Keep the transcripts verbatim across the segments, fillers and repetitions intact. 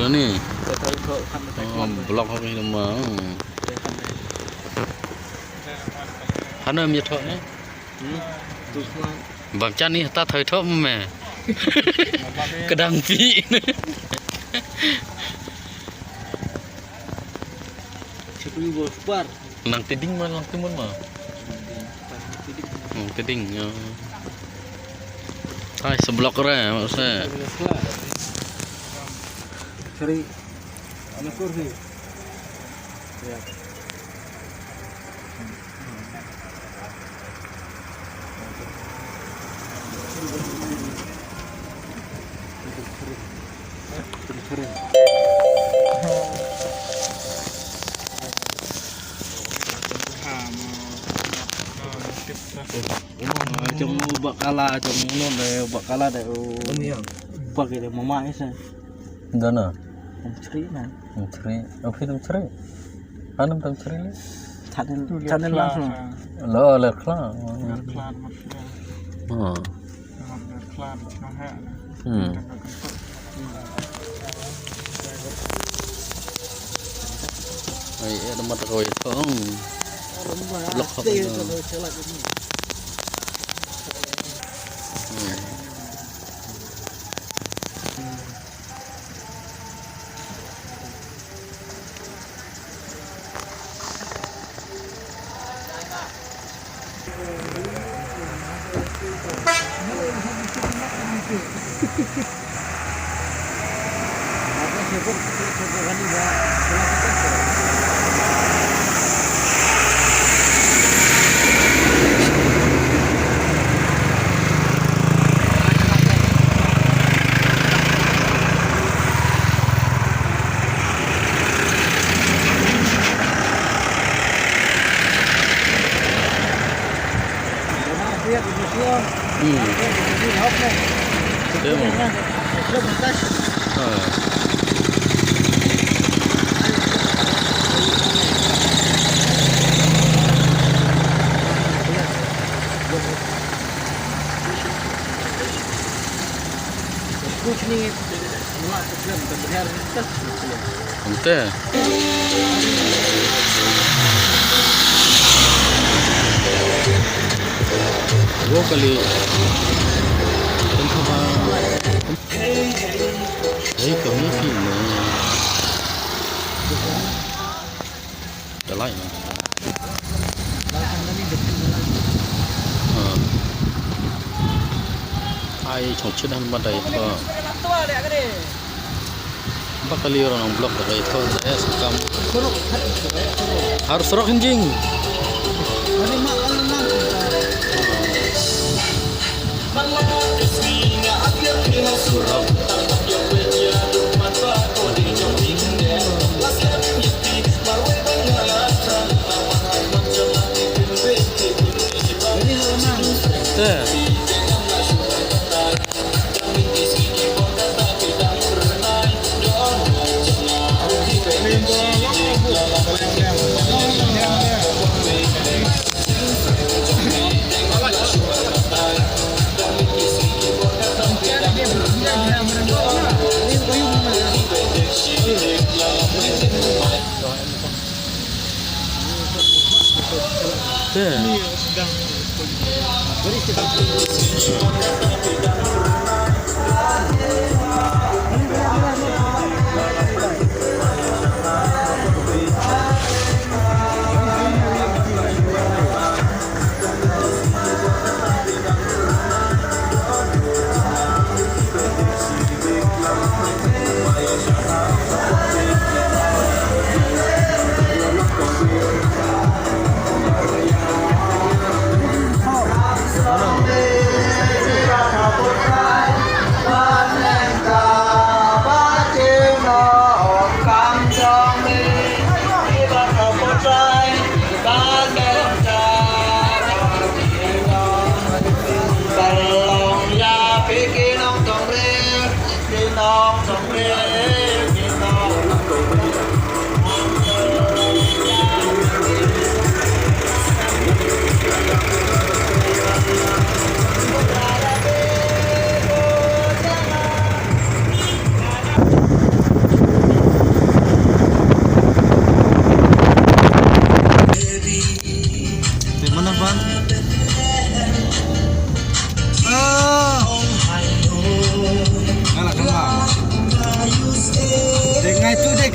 Ni. Oh, block ha ki ma. Hana mi thoh ne? Bam chan ni ta thoi thoh me. Kedang pi. Chakri bos par. Nang teding ma, nang timun ma. Nang teding, ya. Ai, seblok re, maksudnya. Cari anak kursi. Ya. Jong u bakala, jong u non de, bakala de, u bak de mama isa. Dana. Menteri na. Menteri. Apa itu menteri? Hanam menteri ni? Tadil, tadil lah. Lo, lo kla. Lo kla, menteri. Ha. Hmm. Ai, eh, ada mata kawai tong. Blok apa tu? Hmm. Hmm. Betul. Ha. Ante. Wo kali. Tengok apa. Hei, kami sini. Dah lain. Ha. Ai, chong chin han ma dai pa. Ba kali ro nang block da kai thon da es kam. Har surok hin jing. Te. Te.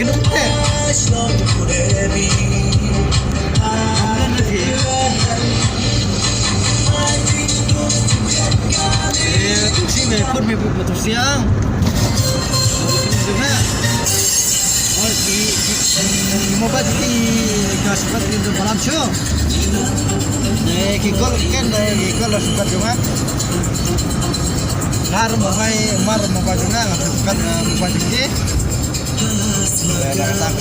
Mobile ki ka sukat ki tu malam shu. Eh, ki kol ken, eh, ki kol sukat jong nga. Lar mobile, mar mobile jong nga, sukat, eh, mobile jong ki. Eh, dah datang.